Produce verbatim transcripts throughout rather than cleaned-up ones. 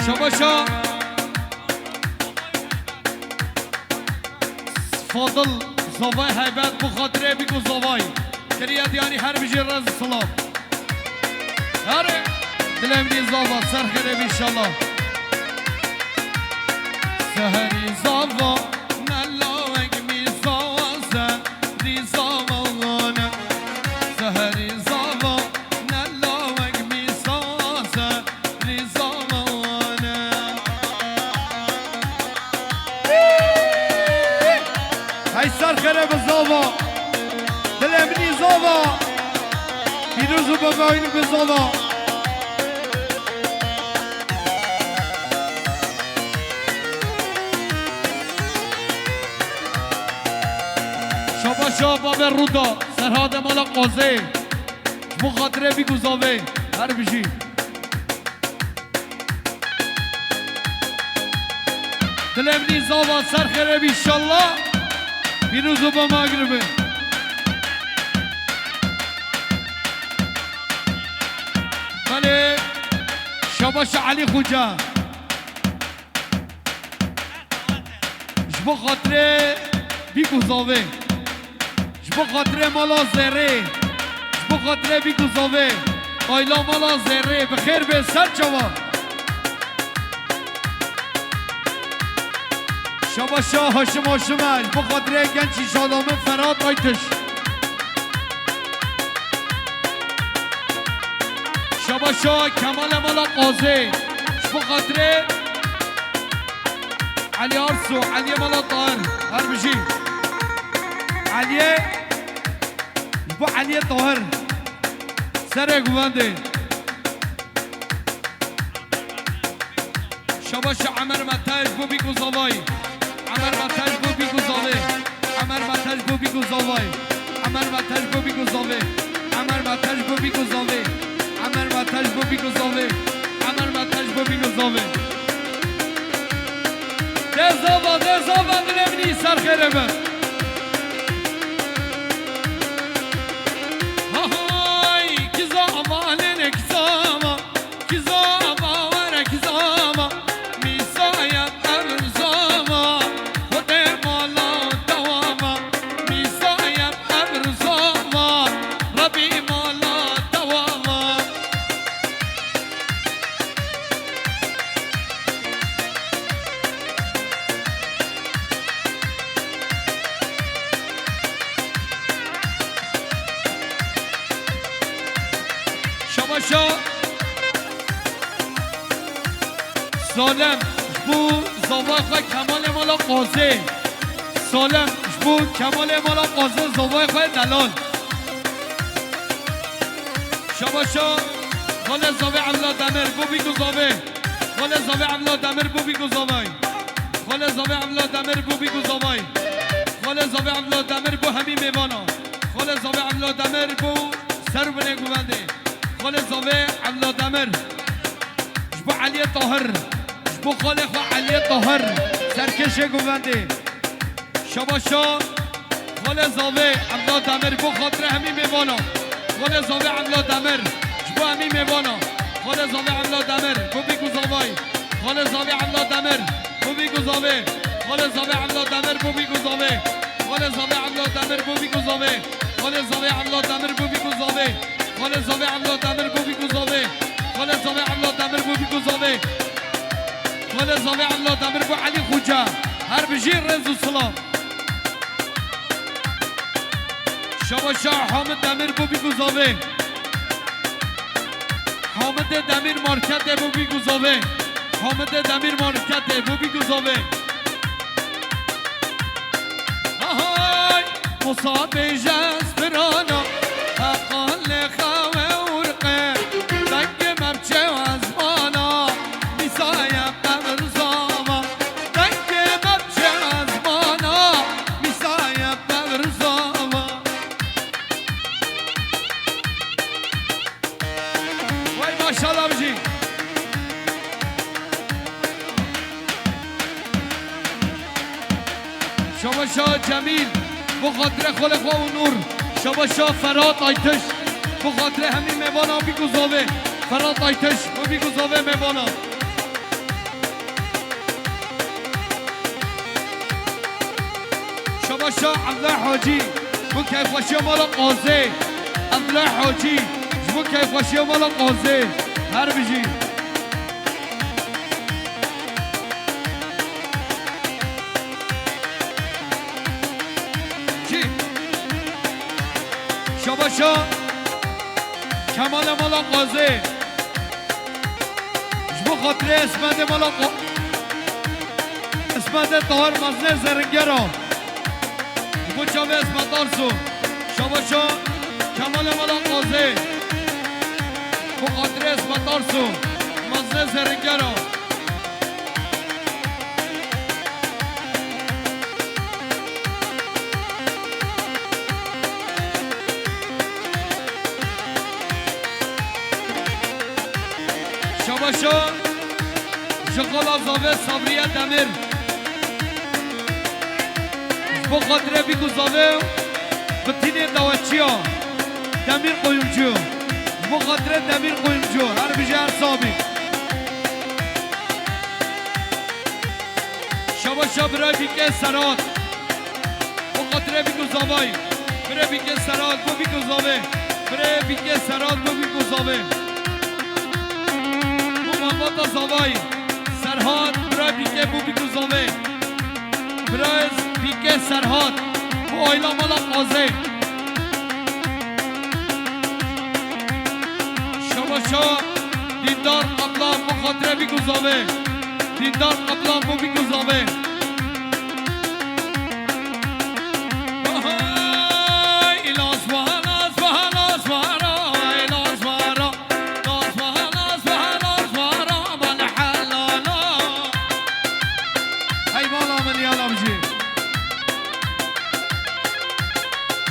Şabaşa Fadil zavay heybet, bu xatirê bîk û zavay. Kiriye diyarî, her bijî rez û silav. Her dilê min zava, ser xêrê bî inşallah. Seherî zava, ne lawek mî zava, seherî zava ne. Seherî zava, ne lawek mî zava, seherî zava ne. Hey, ser xêrê bi zava. Dilê min î zava. Pîroz û bavayî bi zava. Şabaşa bavê Rûda, Serhadê mala Qazê. Ji bo xatirê bîk û zavê. Her bijî. Dilê min î zava, ser xêrê bî inşallah. Pîroz û bamagir be. Belê, şabaş Elî Xoca. Ji bo xatirê bîk û zavê. Ji bo xatirê mala Zerê. Ji bo xatirê bîk û zavê. Ayla mala Zerê. Bi xêr be ser çava. Şabaşa Haşim Haşim e. Ji bo xatirê genç îş adamı Ferhat Aytiş. Şabaşa Kemalê mala Qazê. Ji bo xatirê Elî Arso, Elîyê mala Tahir, her bijî. Elîyê, ji bo Elîyê Tahir. Serê guvendê. Şabaş Emer Metaj bo bîk û zavay. Emer Metaj bo bîk û zavê. Emer Metaj bo bîk û zavay. Emer Metaj bo bîk û zavê. Emer Metaj bo bîk û zavê. Emer Metaj bo bîk û zavê. Emer Metaj bo bîk û zavê. De zava, de zava, dilê min î ser xêrê be. Hay, kiza avalê ne kiza ama, kiza ama were kiza ama, mîsaya evr zava, Xwedê mala dewama, mîsaya evr zava, Rebî mala dewama. Şabaşa Salem, ji bo zavay xwe Kemalê mala Qazê. Salem, ji bo Kemalê mala Qazê zavay xwe delal. Şabaşa Xalê zavê Evla Demir, bo bîk û zavê. Xalê zavê Evla Demir, bo bîk û zavay. Xalê zavê Evla Demir, bo bîk û zavay. Xalê zavê Evla Demir, bo hemî mêvana. Xalê zavê Evla Demir, bo ser û binê guvendê. Xalê zavê Evla Demir. Ji bo Eliyê Tahir. Ji bo xalê xwe Eliyê Tahir. Serkêşê guvendê. Şabaşa Xalê zavê Evla Demir bo xatirê hemî mêvana. Xalê zavê Evla Demir ji bo hemî mêvana. Xalê zavê Evla Demir bo bîk û zavay. Xalê zavê Evla Demir bo bîk û zavê. Xalê zavê Evla Demir bo bîk û zavê. Xalê zavê Evla Demir bo bîk û zavê. Xalê zavê Evla Demir bo bîk û zavê. Xalê zavê Evla Demir bo bîk û zavê. Xalê zavê Evla Demir bo bîk û zavê. Xalê zavê Evla Demir bo Elî Xoca. Her bijî rêz û silav. Şabaşa Hamid Demir bo bîk û zavê. Hamidê Demir marketê bo bîk û zavê. Hamidê Demir marketê bo bîk û zavê. Ahay! Musa bêje strana, heqan lê xewe urqe, dengê me biçe ezmana, mîsaye qevr zava. Dengê me biçe ezmana, mîsaye qevr zava. Wey maşallah bijî. Şabaşa Cemîl, bo xatirê xalê xwe û Nûr. Şabaşa Ferhat Aytiş, bo xatirê hemî mêvana bîk û zavê. Ferhat Aytiş, bo bîk û zavê mêvana. Şa Evla Hacî, ji bo keyfxweşiya mala Qazê. Evla Hacî, ji bo keyfxweşiya mala Qazê. Her bijî. Çi? Şabaşa Kemalê mala Qazê. Ji bo xatirê Esmedê mala Qo-, Esmedê Tahir Mezinê Zeringera. Ji bo çavê Esmet Arso. Şabaşa Kemalê mala Qazê. Ji bo xatirê Esmet Arso. Mezinê Zeringera. Şabaşa ji xala zavê Sabriye Demir. Ji bo xatirê bîk û zavê û bitînê daweçiya Demir Qoyumcu. Ji bo xatirê Demir Qoyumcu. Her bijî her sabî. Şabaşa birayê bîkê Serhat. Bo xatirê bîk û zavayî. Birê bîkê Serhat, bo bîk û zavê. Birê bîkê Serhat, bo bîk û zavê. Bo malbata zavayî. Serhat, birayê bîkê, bo bîk û zavê. Birayê bîkê Serhat. Bo aîla mala Qazê. Şabaşa Dîndar Qaplan, bo xatirê bîk û zavê. Dîndar Qaplan, bo bîk û zavê. Hay, las vara, las vara, las vara, hay, las vara. Las vara, las vara, las vara, bana helala. Hey, bala min ya lamjî.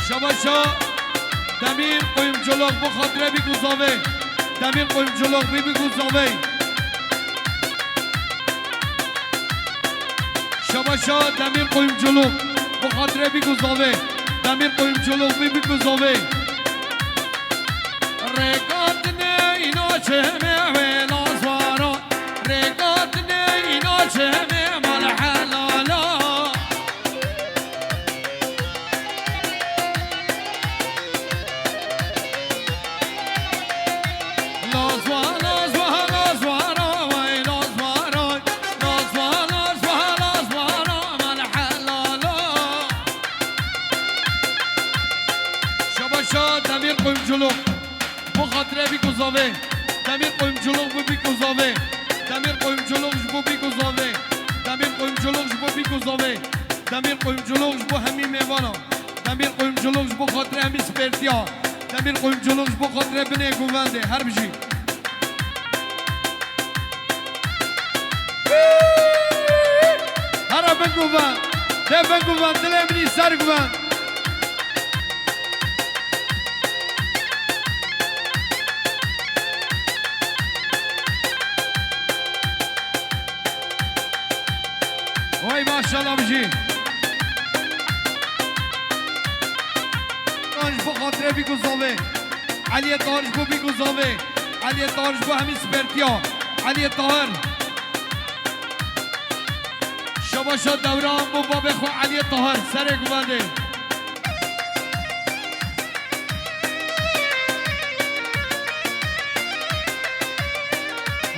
Şabaşa Demîr Qoyumculuk, bo xatirê bîk û zavê. Demîr Qoyumculuk, bî bîk û zavê. Şabaşa Demîr Qoyumculuk, bo xatirê bîk û zavê. Demîr Qoyumculuk, bî bîk û zavê. Rêkatine îna çemê wê lazwara. Rêkatine îna çemê mal helala. Lazwa, lazwa, lazwara, way lazwara, lazwa, lazwa, lazwara, mal helala. Şabaşa Demîr Qoyumculuk. Bo xatirê bîk û zavê. Demîr Qoyumculuk ji bo bîk û zavê. Demîr Qoyumculuk ji bo bîk û zavê. Demîr Qoyumculuk ji bo bîk û zavê. Demîr Qoyumculuk ji bo hemî mêvana. Demîr Qoyumculuk ji bo xatirê hemî sipêrtiya. Demîr Qoyumculuk ji bo xatirê binê govendê. Her bijî. Here bin govend. Dê bin govend. Dilê min î ser govend. Oy maşallah bijî. Ji bo xatirê bîk û zavê. Eliyê Tahir ji bo bîk û zavê. Eliyê Tahir ji bo hemî sipêrtiya. Eliyê Tahir. Şabaşa Dewran bo babê xwe Eliyê Tahir. Serê govendê.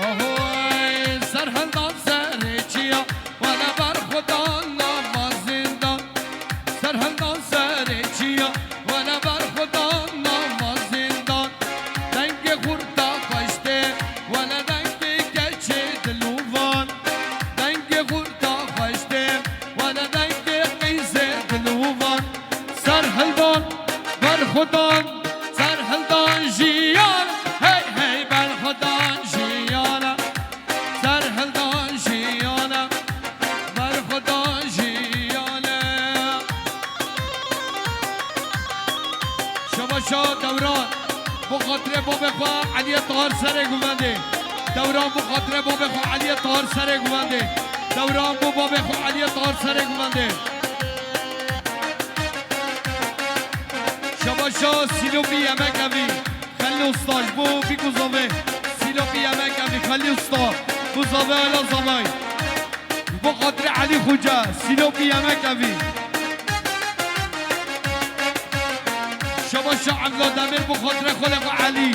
Ahoy, serhildan serê çiya, wele berxwedan nava zindan. Serhildan serê çiya, wele berxwedan nava zindan. Dengê xurta xweş tê, wele dengê keçê dilûvan. Dengê xurta xweş tê, wele dengê qîzê dilûvan. Serhildan, berxwedan, serhildan jiyan, hey, hey, berxwedan jiyan e. Serhildan jiyan e, berxwedan jiyan e. Şabaşa Dewran, bo xatirê babê xwe Eliyê Tahir serê govendê. Dewran bo xatirê babê xwe Eliyê Tahir serê govendê. Dewran bo babê xwe Eliyê Tahir serê govendê. Şabaşa Sîlopî yemek evî. Xelî Usta ji bo bîk û zavê. Sîlopî yemek evî. Xelî Usta. Bo zavê ala zavay. Ji bo xatirê Elî Xoca. Sîlopî yemek evî. Paşa Evla Demir bû xatirê xalê xwe Elî.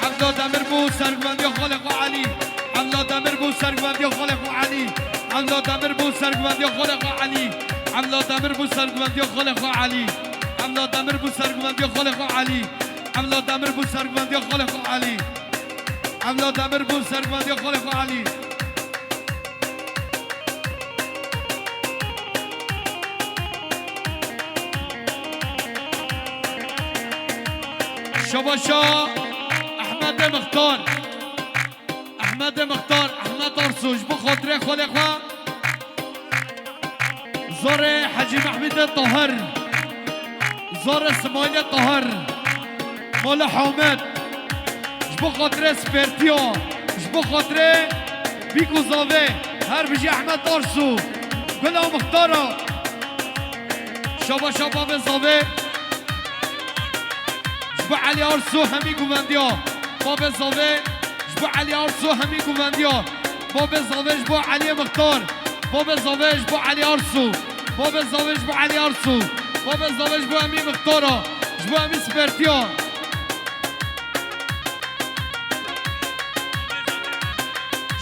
Evla Demir bû serguvendiya xalê xwe Elî. Evla Demir bû serguvendiya xalê xwe Elî. Evla Demir bû serguvendiya xalê xwe Elî. Evla Demir bû serguvendiya xalê xwe Elî. Evla Demir bû serguvendiya xalê xwe Elî. Evla Demir bû serguvendiya xalê xwe Elî. Evla Demir bû serguvendiya xalê xwe Elî. Şabaşa Ehmedê Mixtar. Ehmedê Mixtar, Ehmed Arsu, ji bo xatirê xalê xwe. Zarê Hecî Mehmûdê Tahir. Zarê Simaîlê Tahir. Mala Hamed. Ji bo xatirê Spêrtiya. Ji bo xatirê Bîk û Zavê. Her bijî Ehmed Arsu. Gula Mixtara. Şabaşa bavê Zavê. Ji bo Elî Arsu hemî guvendiya. Bavê Zavê ji bo Elî Arsu hemî guvendiya. Bavê Zavê ji bo Elî Mixtar. Bavê Zavê ji bo Elî Arsu. Bavê Zavê ji bo Elî Arsu. Bavê Zavê ji bo hemî Mixtara. Ji bo hemî Spêrtiya.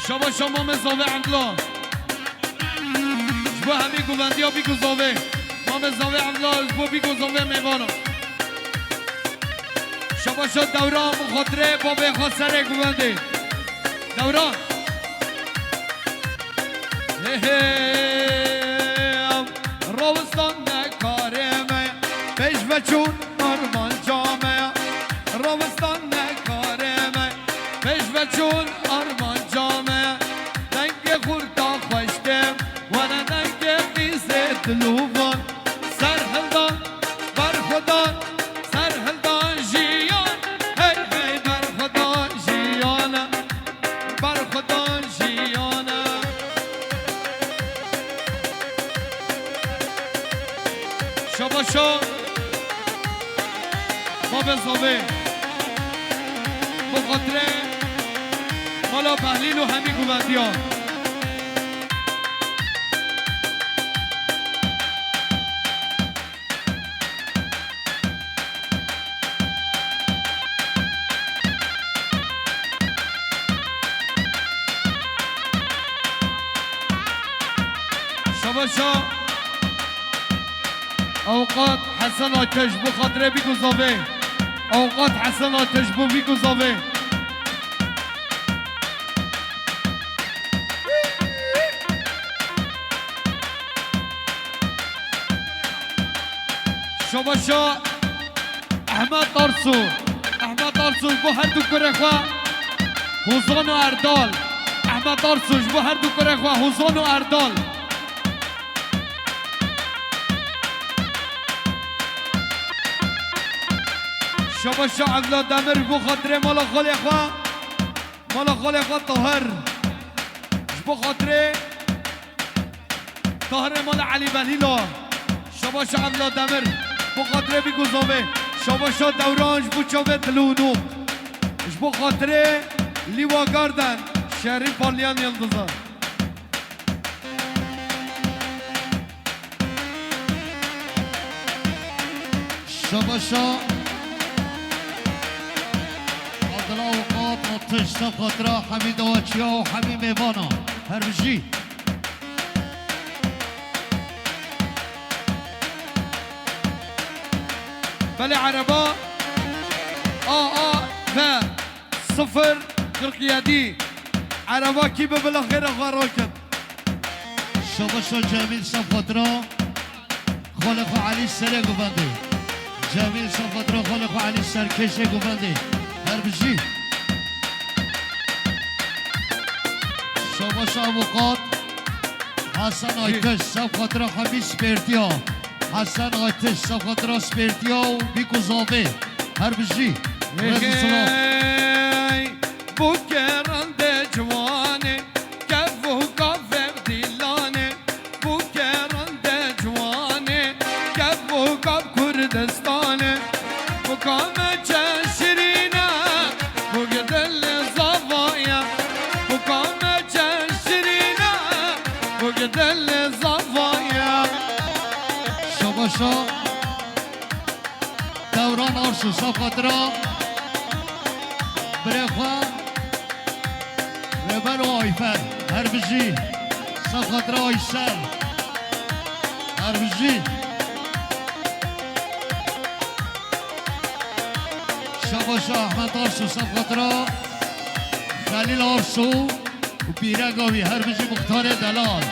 Şabaşa mamê Zavê Evla. Ji bo hemî guvendiya Bîk û Zavê. Mamê Zavê Evla ji bo Bîk û Zavê mêvana. Şabaşa Dewran bi xatirê babê xwe serê guvendê. Dewran. Hê hê, rawestan ne karê me, pêş ve çûn armanca me. Rawestan ne karê me, pêş ve çûn armanca me. Dengê xurta xweş tê, were dengê qîzê dilûvan. Serhildan, berxwedan, serhildan jiyan. Hey hey, berxwedan jiyan e, berxwedan jiyan e. Şabaşa. Bavê Zavê. Bi xatirê mala Behlîl û hemî guvendiya. Şabaşa. Avukat Hesen Ayteş, bo xatirê Bîk û Zavê. Avukat Hesen Ayteş, bo Bîk û Zavê. Şabaşa Ehmed Arsu. Ehmed Arsu, bo her du kurê xwe Hozan û Erdal. Ehmed Arsu, ji bo her du kurê xwe Hozan û Erdal. Şabaşa Evla Demir, ji bo xatirê mala xalê xwe, mala xalê xwe Tahir. Ji bo xatirê Tahirê mala Elî Belîla. Şabaşa Evla Demir, ji bo xatirê Bîk û Zavê. Şabaşa Dewran, ji bo çavê Dilûnû. Ji bo xatirê Lîwa Garden, şerî parliyan yildiza. Şabaşa Adil Avukat Atış, sef xatira hemî dawaçiya û hemî mêvana. Her bijî. Belê ereba A A V sıfır kırk yedi. Ereba kî bi bila xêra xwe rakin. Şabaşa Cemîl, sef xatira xalê xwe Elî serê guvendê. Cemîl, sef xatira xalê xwe Elî serkêşê guvendê. Her bijî. Şabaşa Avukat Hesen Aytiş, sef xatira hemî Spêrtiya. Hesen Aytiş, sef xatira Spêrtiya û Bîk û Zavê. Her bijî. Rêz û silav. Hey, bu kerinde ciwanê, kev û gavê dîlanê, bu kerinde ciwanê, kev û gav Kurdistanê. Bu kame çeşirîne, bu gidilê zavaya, bu kame çeşirîne, bu gidilê zavaya. Şabaşa Dewran Arş Saf xatira birê xwe Rêber û Ayfer, her bijî. Saf xatira Aysel, her bijî. Şabaşa Ahmet Arsu, saf xatira Xelîl Arsu û pîreka wî, her bijî muxtarê delal.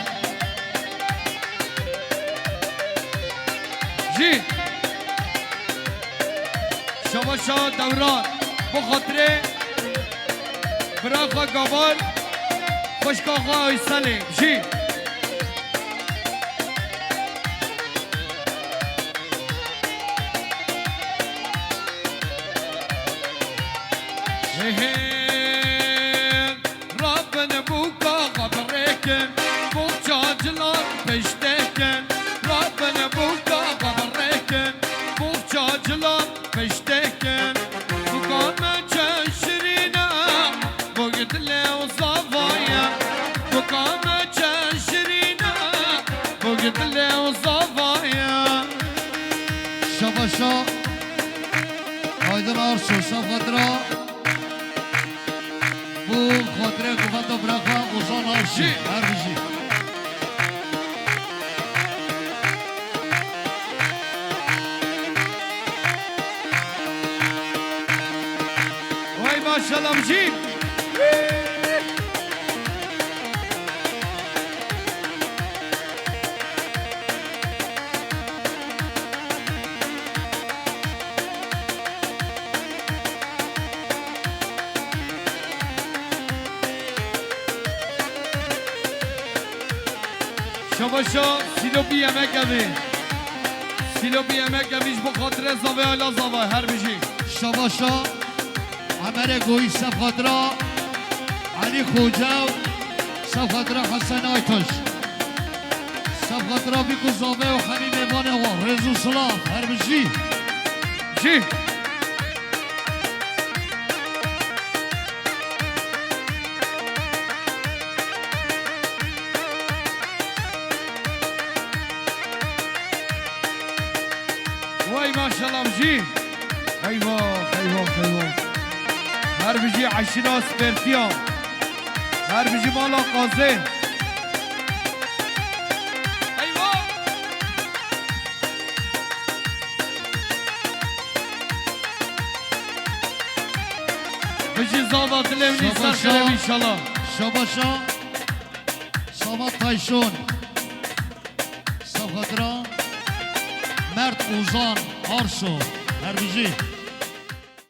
Jî. Şabaşa Dewran, bi xatirê bira xwe Gabar, xwişka xwe Ayselê. Jî. Hê hê. Rabin bûka xwe birêkin, boxça cilan piştêkin. Rabin bûka xwe birêkin, boxça cilan piştêkin. Bûka me çend şirîn e, bûk dilê û zava ye. Bûka me çend şirîn e, bûk dilê û zava ye. Şabaşa Aydın Arsu, saf xatira. Bo xatirê kuvveta bira xwe Ozan Arşî. Jî. Her bijî. Vay maşallah jî. Şabaşa Sîlopî yemek evî. Sîlopî yemek evî ji bo xatirê zavê Ayla Zava, her bijî. Şabaşa Emerê Goyî, sef xatira Elî Xoca, sef xatira Hesen Aytaş. Sef xatira vî ku zave û hemî mêvanê wan, rêz û silav, her bijî. Jî. Vay maşallah jî. Eyvah, eyvah, eyvah. Her bijî eşîra Spertiya. Her bijî mala Qazê. Eyvah. Bijî zava dilê min î ser Şabaşa. Xirêv înşallah. Şabaşa. Samat Tayşon. Saf xatira Mert Ozan Arso. Her bijî.